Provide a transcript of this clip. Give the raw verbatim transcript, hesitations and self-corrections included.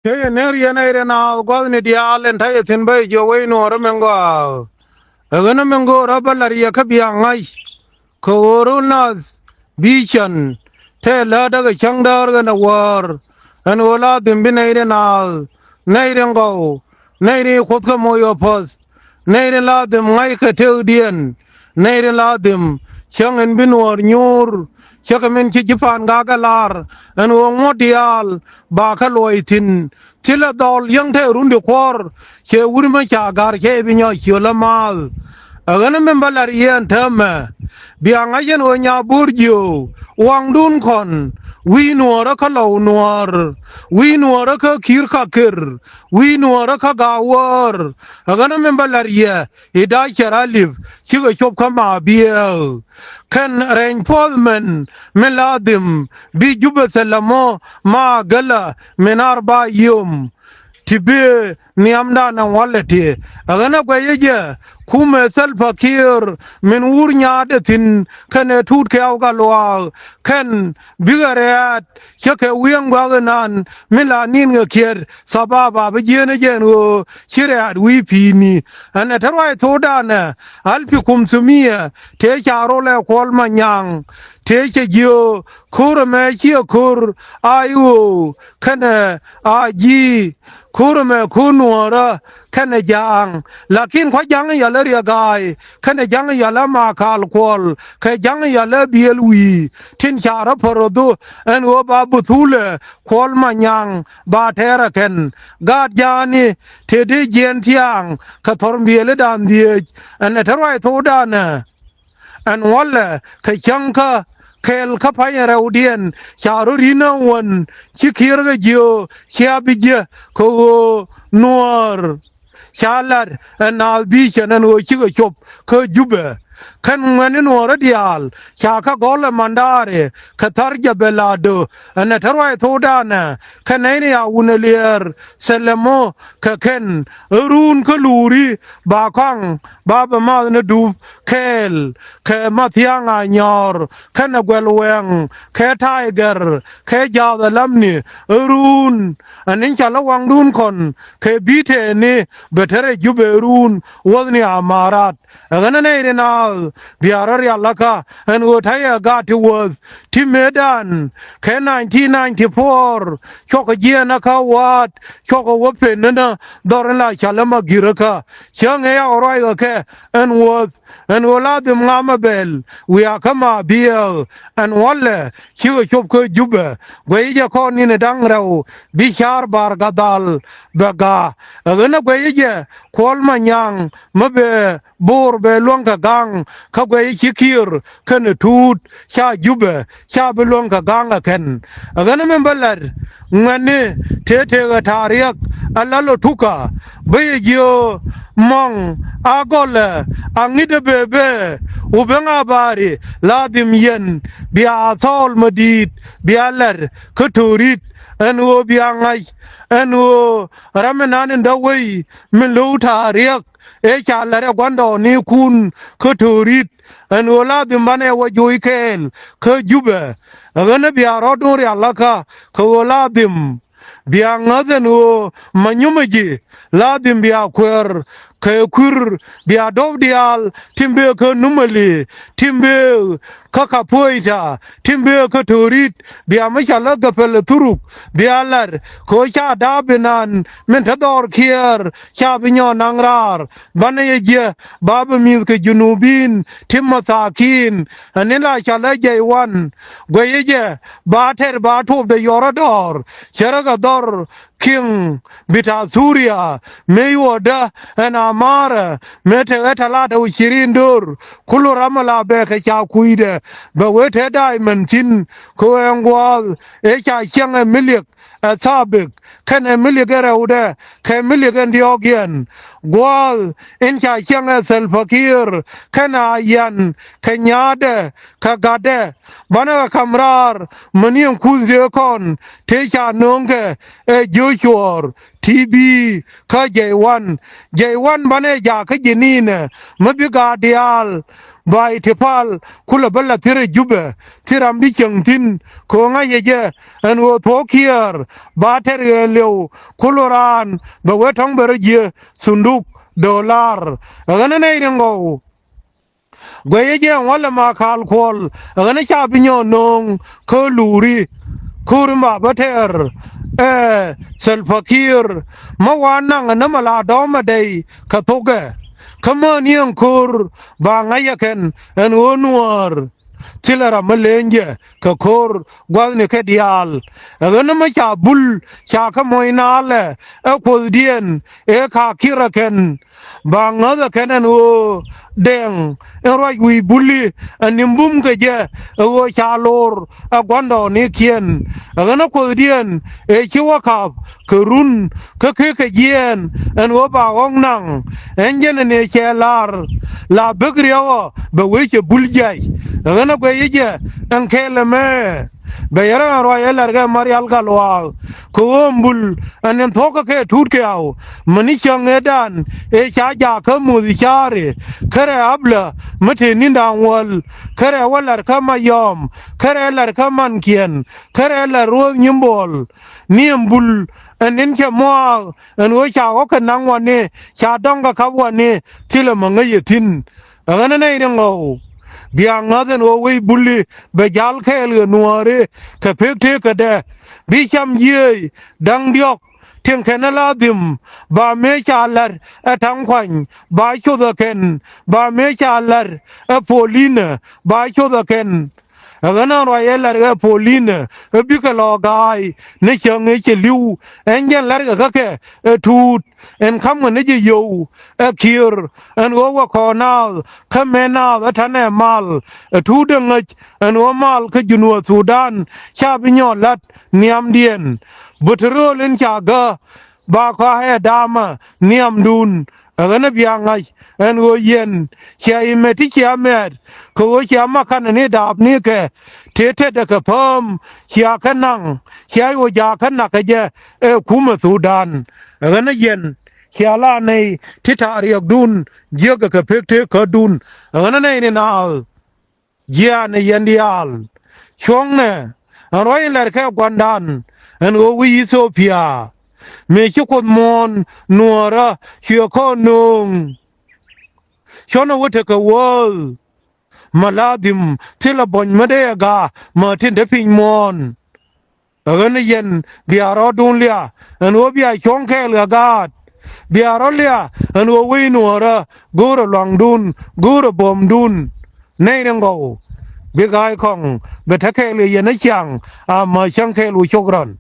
Cä yɛ ner yɛn ɛ rɛ naath gua̱thni diaal ɛn ta̱yɛ thi̱n bä yɛ jiök wec nuɔɔrä mɛn gɔaa. Ɛ ɣän ɛ mɛn go̱o̱rä bä la̱r yɛ kä bia ŋa̱c kɛ ɣöö ro̱l naath bi cän tɛɛ läätdä kɛ cäŋ däär ɣän ɛ wäär. Ɛn ɣöö la dhim bi nɛy rɛ naath, nɛy rɛ ŋɔw, nɛy rɛ kuoth kä moc ɣä puɔ̱th, nɛy rɛ la dhim ŋa̱c kɛ tëëkdiɛn, nɛy rɛ la dhim cäŋ ɛn bi nuɔɔr nyuur. Cä kɛ min ci ji̱ pa̱a̱n gak ɛ lar ɛn ɣöö ŋuɔ̱t diaal ba kä luɔc thi̱n. Thilɛ dhɔl yäŋ te run di kuɔr cɛ wur mi ca ga̱r cɛ bi nyɔk ciöl ɛ maath. Ɛ ɣän min bä la̱r yɛn täämɛ bia ŋa̱c ɛn ɣöö nya bo̱o̱r jiöök waŋdun kɔn wi̱i̱ nuɔɔrä kä lɔw nuɔɔr wi̱i̱ nuɔɔrä kä ki̱i̱r ka ker wi̱i̱ nuɔɔrä kä gaawäär. Ɛ ɣän min bä la̱r yɛ i̱ da̱a̱ cɛ ra̱ li̱p cikɛ cop kä ma biɛɛk. Kɛn rɛny puɔth mɛn mi la dhim bi Jubɛ thilɛ mɔ ma gälä min ar ba yom. Ti bi nhiamdan ɛ ŋuɔlɛ ti ɛ ɣän ɛ guɛcä jɛ kumɛ Salva Kiir min wur nyaatdɛ thi̱n kɛnɛ tuut kɛ awkä luaak kɛn bikɛ rɛ̈ɛ̈t. Cä kɛ wi̱i̱ ɛn gua̱a̱k inan mi la ni̱n ŋɛ kiɛt thababa bi jieenä jɛ ɛn ɣöö ci rɛ̈ɛ̈t wi̱i̱ pi̱i̱ni. Ɛn ɛ te ruac thokdan ɛ alpi kum thumia tëë ca rol ɛ Kuɔl Manyaŋ tëë cɛ jiö ko̱r ɛmɛ ciɛ ko̱r a i̱ ɣöö kɛnɛ a ji̱ ko̱r ɛmɛ ko̱r nuɔɔrä kɛnɛ ja̱a̱ŋ. Lakin kua̱ ja̱ŋ yalä Riɛk Ga̱a̱y kɛnɛ ja̱ŋ yalä Makal Kuɔl kɛ ja̱ŋ yalä Biël Wi̱i̱ tin ca rɔ pär rɔ dho̱ ɛn ɣöö ba buthulɛ Kuɔl Manyaŋ ba tɛɛrɛ kɛn gaat ja̱a̱ni tëë dee jiɛɛn thia̱a̱ŋ kɛ thɔr biëlidan dhieec. Ɛn ɛ te ruac thokdan ɛ ɛn wälɛ kɛ cäŋkä kɛɛl kä pa̱ny ɛ rɛwdiɛn ca rɔ ri̱n ɛ wän ci Kiir kɛ jiö cia bi jiɛ kɛ ɣöö nuäär ca lat ɛ naath bi cɛn ɛn ɣöö cikɛ cop kä Jubɛ. Kɛn ŋuɛ̈ni nuɔɔrä diaal ca kä gɔ̱lɛ mandaari kɛ thar jɛ bɛ la̱a̱tdö. Ɛn ɛ te ruac thokdanɛ kɛ nɛy ni a wun ɛ liɛɛr thilɛ mɔ kɛ kɛn ɛ ruun kä luuri ba kɔaŋ ba bɛ math ni dup kɛɛl kɛ Mathiaŋ Anyɔɔr kɛnɛ Guɛl Wɛŋ kɛ Taygɛr kɛ Jaath Alamni ɛ ruun. Ɛn in ca lä waŋdun kɔn kɛ bi tɛɛni bɛ te rɛy Jubɛ ɛ ruun wäthni Amarat. Ɛ ɣän ɛ nɛy ri naath bia rɔ rial läkä ɛn ɣöö ta̱yɛ gaat ti wäth ti mëëdan kɛ nineteen ninety-four cuɔkɛ jiɛɛn ɛ kä wa̱a̱t cuɔkɛ wä pen ni nä dhɔr in la cäl ɛmɔ gi̱r ɛ kä cäŋ ɛ yak ruac ɛ kɛ ɛn wäth ɛn ɣöö la dhim ŋamɛ bɛl wiaa kä ma biɛɛk. Ɛn wälɛ cikɛ cop kä Jubɛ guɛc jɛ kɔn ni̱n ɛ da̱ŋ rɛw bi ca̱r Bar Gadhal bɛ ga̱a̱. Ɛ ɣän ɛ guɛc jɛ Kuɔl Manyaŋ mi bɛ Bo̱o̱r bɛ luäŋ kɛ ga̱ŋ kä guɛc ci Kiir kɛnɛ Tuut ca Jubɛ ca bi luäŋ kɛ ga̱ŋ ɛ kɛn. Ɛ ɣän min bä la̱t ŋuɛ̈tni tëë tëëkɛ ta̱a̱ riäk ɛ la̱t lɔ tukä bä yɛ jiö mɔŋ a gɔlɛ a ŋi̱t ɛ bee bee wä ben a baari la dhim yɛn bia thɔɔl mä di̱i̱t bia la̱t kä To̱o̱rit ɛn ɣöö bia ŋa̱c ɛn ɣöö ram mi nan in däk wei min lo̱w ta̱a̱ riäk ëë ca la̱t ɛ gua̱ndɔɔŋnikun kä To̱o̱rit ɛn ɣöö la dhim banɛ wä joc kɛɛl kä Jubɛ. Ɛ ɣän ɛ bia rɔ̱dun rial läkä kɛ ɣöö la dhim bia ŋäth ɛn ɣöö ma nyumä ji̱ la dhim bia kuɛɛr kɛ kui̱r bia dɔ̱p diaal tin bëë kä Numali tin bëë kä Kapoita tin bëë kä To̱o̱rit bia mi ca lä gäpäl ɛ thuruk bia la̱t kɛ ɣöö ca da̱a̱p inan min te dhɔr kiɛɛr ca bi nyɔɔn naŋ raar. Banɛ yɛ jiɛ ba bi mi̱th kɛ Junubin ti mathakin. Ɛn in la ca lä jɛy wan guɛyɛ jɛ ba tɛr ba tuɔpdɛ yɔrä dɔɔr cärä kɛ dhɔr kiŋ bita Thuria mëë yuɔɔdä ɛn amaarä mëë tekɛ talata wä cirin döör. Kulu ram ala bɛ kɛ ca kui̱dɛ bɛ wee te da̱a̱c mɛn thi̱n kɛ ɣöö ɛn gua̱a̱th ëë ca ciɛŋ ɛ milik ɛ thabik kɛnɛ milik ɛ rɛwdɛ kɛ milik ɛn diɔ̱ɔ̱kiɛn. Gua̱a̱th in ca ciɛŋ ɛ Salva Kiir kɛnɛ a yan kɛ nyaatdɛ kɛ gatdɛ banɛ kɛ ka̱m raar mäni ɛn kuth tëë kɔn tëë ca nööŋkɛ ɛ Jocuɔɔr ti bi kä jɛy wan. Jɛy wan banɛ jakä ji̱ ni̱nɛ mi bi gaat diaal Ba ihtipal kulɛ bä la thirɛ Jubɛ, thir ram bi cieŋ thi̱n, kɛ ɣöö ŋa̱cɛ jɛ ɛn ɣöö thuɔ̱k Kiir ba tɛr ɣɛɛliw, kulu raan bɛ wee tɔ̱ŋ bɛ rɔ jiɛ thunduk dolar. Ɛ ɣän ɛ nɛy riŋ gɔw. Guɛcä jɛ ɛn walɛ ma kaal kuɔl, ɛ ɣän ɛ ca bi nyɔɔn nööŋ kä luuri. Ko̱r in ba bä tɛr ɛ Salva Kiir, mä wa naŋ ɛ nämɛ la dɔ̱ɔ̱mɛ dɛy kɛ thokɛ. Kä mäni ɛn ko̱r ba ŋa̱c ɛ kɛn ɛn ɣöö Nuäär thilɛ ram mi leeny jɛ kɛ ko̱r gua̱thni kɛ diaal. Ɛ ɣän mi ca Bul ca kä mɔc naalɛ ɛ kuothdiɛn ëë ka Kiir ɛ kɛn, ba ŋäth ɛ kɛn ɛn ɣöö Dɛŋ in ruac wi̱i̱ Buli ɛ ni̱m bum kɛ jɛ, ɛ ɣöö ca lor ɛ gua̱ndɔɔŋnikiɛn. Ɛ ɣän ɛ kuothdiɛn ëë ci wä ka̱p kɛ run kä kek kɛ jiɛɛn ɛn ɣöö ba ɣɔ̱k naŋ. Ɛn jɛn ɛn ëë cɛ lar la bek riɛwä bɛ wee cɛ Bul jiac. Ɛ ɣän ɛ guɛcä jɛ ɛn kɛɛl ɛmɛ bɛ yɛrɛ ɛn ruac ɛ la̱rkɛ Marial Gatluak kɛ ɣöö ɛn Bul ɛn in thuɔ̱kä kɛ tuut kɛ aw. Mäni cäŋ ëëdan ëë ca jakä muth ca̱ri kärɛ Ablä mi te ni̱n da̱ŋ wäl, kärɛ wä la̱rkä Mayɔm, kärɛ la̱rkä Mankiɛn, kärɛ la̱r Ruɔ̱th Nyimbol. Ni ɛn Bul ɛn in cɛ muaak ɛn ɣöö ca ɣɔ̱kɛ naŋ wani, ca dɔ̱ŋ kɛ ka̱p wani, thilɛ mi ŋäc yɛ thi̱n. Ɛ ɣän ɛ nɛy riŋ ɣɔw. Bia ŋäth ɛn ɣöö wec Buli bɛ jal kɛɛl ɣä Nuääri kɛ pek tëëkädɛ. Bi cam jiëëc da̱ŋ diɔ̱k tin kɛn ɛ la dhim, ba mëë ca la̱t ɛ Ta̱ŋ Kuany ba coth ɛ kɛn, ba mëë ca la̱t ɛ Polinɛ ba coth ɛ kɛn. Ɛ ɣän ɛn ruac ɛ la̱t ɛ Polinɛ ɛ bikɛ lɔ ga̱a̱c ni cäŋ ëë cɛ li̱w. Ɛn jɛn la̱rkɛ kä kɛ ɛ tuut ɛn ka̱mkɛ ni jɛ yio̱w ɛ Kiir ɛn ɣöö wä kɔn naath kä mɛn naath ɛ ta̱nɛ mal. Ɛ tuut ɛ ŋäc ɛn ɣöö mal kä Junub Thudan ca bi nyɔɔt la̱t nhiamdiɛn. Bä te rööl in ca gä ba kɔakɛ daamä nhiamdun. Ɛ ɣän ɛ bia ŋa̱c ɛn ɣöö yɛn cia imɛ ti cia mɛɛt kɛ ɣöö cia makanɛ ni daapnikɛ tëë tetdɛ kɛ pääm cia kɛ naŋ, cia ɣöö jakä nakä jɛ ɛ kumɛ Thudan. Ɛ ɣän ɛ yɛn cia la nɛy ti ta̱a̱ riɛkdun jiäkɛ kɛ pek tëëkädun. Ɛ ɣän ɛ nɛy ni naath. Jiaanɛ yɛn diaal. Cuɔ̱ŋnɛ ɛn ruac in la̱rkɛ gua̱ndan ɛn ɣöö wi̱i̱ Ithiopia mëë ci Kuoth muɔ̱ɔ̱n Nuäärä cuɛ kɔn nööŋ. Cuɔ̱nɛ wä tekɛ wääth. Mä la dhim thilɛ buɔ̱ny mä dee ɛ ga̱a̱ mä tin te piny muɔ̱ɔ̱n. Ɛ ɣän ɛ yɛn bia rɔ̱dun lia ɛn ɣöö bia cuɔ̱ŋ kɛɛl ɣä gaat. Bia rɔ̱ lia ɛn ɣöö wec Nuäärä go̱o̱rɛ luaŋdun, go̱o̱rɛ buɔ̱mdun. Nɛy riŋ gɔw. Bi ga̱a̱c kɔŋ bɛ te kɛɛl ɣä yɛn ɛ ciaŋ. Amäc cäŋ kɛɛl wu cok rɔn.